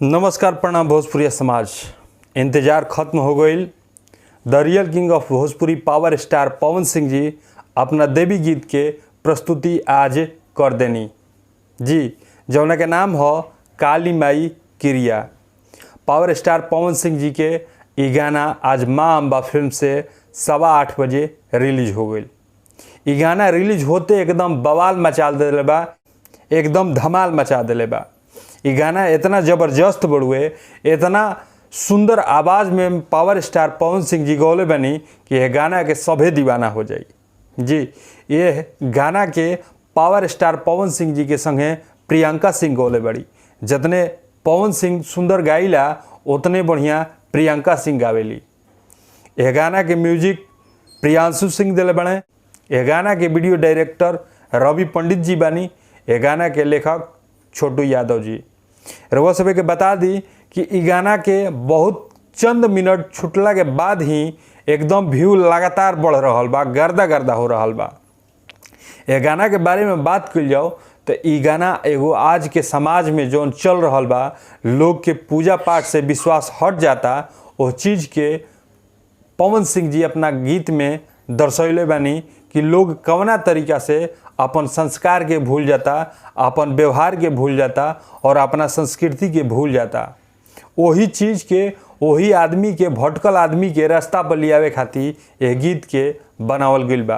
नमस्कार, प्रणाम भोजपुरी समाज। इंतजार खत्म हो गईल। The real king of Bhojpuri power star Pawan Singh ji अपना देवी गीत के प्रस्तुति आज कर देनी जी, जौना के नाम हो काली माई क्रिया। पावर स्टार पवन सिंह जी के ई गाना आज माँ अम्बा फिल्म से 8:15 बजे रिलीज हो गई। ई गाना रिलीज होते एकदम बवाल मचा देले बा, एकदम धमाल मचा देले बा। ई गाना इतना ज़बरदस्त बड़ुए, इतना सुंदर आवाज़ में पावर स्टार पवन सिंह जी गौले बनी कि यह गाना के सभे दीवाना हो जाई जी। ये गाना के पावर स्टार पवन सिंह जी के संगे प्रियंका सिंह गौले बड़ी। जितने पवन सिंह सुंदर गाइला उतने बढ़िया प्रियंका सिंह गावेली। यह गाना के म्यूजिक प्रियांशु सिंह दिले बने। यह गाना के वीडियो डायरेक्टर रवि पंडित जी बानी। यह गाना के लेखक छोटू यादव जी। रउआ सभे के बता दी कि ई गाना के बहुत चंद मिनट छुटला के बाद ही एकदम व्यू लगातार बढ़ रहल बा, गर्दा गर्दा हो रहल बा। यह गाना के बारे में बात कइल जाओ तो ई गाना एगो आज के समाज में जौन चल रहल बा, लोग के पूजा पाठ से विश्वास हट जाता, वो चीज़ के पवन सिंह जी अपना गीत में दर्शैले बानी कि लोग कवना तरीका से अपन संस्कार के भूल जाता, अपन व्यवहार के भूल जाता और अपना संस्कृति के भूल जाता। वही चीज़ के वही आदमी के भटकल आदमी के रास्ता पर लियावे खातिर यह गीत के बनावल गइल बा।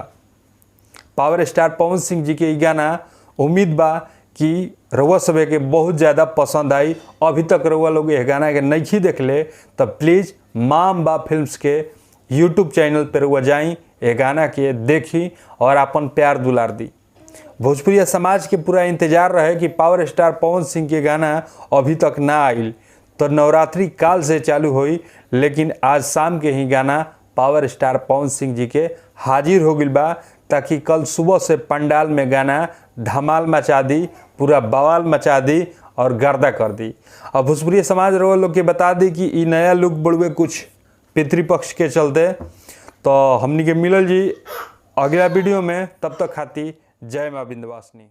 पावर स्टार पवन सिंह जी के ई गाना उम्मीद बा कि रउआ सभे के बहुत ज़्यादा पसंद आई। अभी तक रउआ लोग यह गाना के नइखी देखले तो प्लीज़ माँ अम्बा फिल्म्स के यूट्यूब चैनल पर रउआ जाई, ये गाना के देखी और अपन प्यार दुलार दी। भोजपुरी समाज के पूरा इंतजार रहे कि पावर स्टार पवन सिंह के गाना अभी तक ना आइल तो नवरात्रि काल से चालू होई, लेकिन आज शाम के ही गाना पावर स्टार पवन सिंह जी के हाजिर हो गइल बा, ताकि कल सुबह से पंडाल में गाना धमाल मचा दी, पूरा बवाल मचा दी और गर्दा कर दी। और भोजपुरी समाज रउआ लोग के बता दी कि ई नया लुक बड़ुए कुछ पितृपक्ष के चलते। तो हमनी के मिलल जी अगला वीडियो में, तब तक खाती जय माँ विंध्यवासिनी।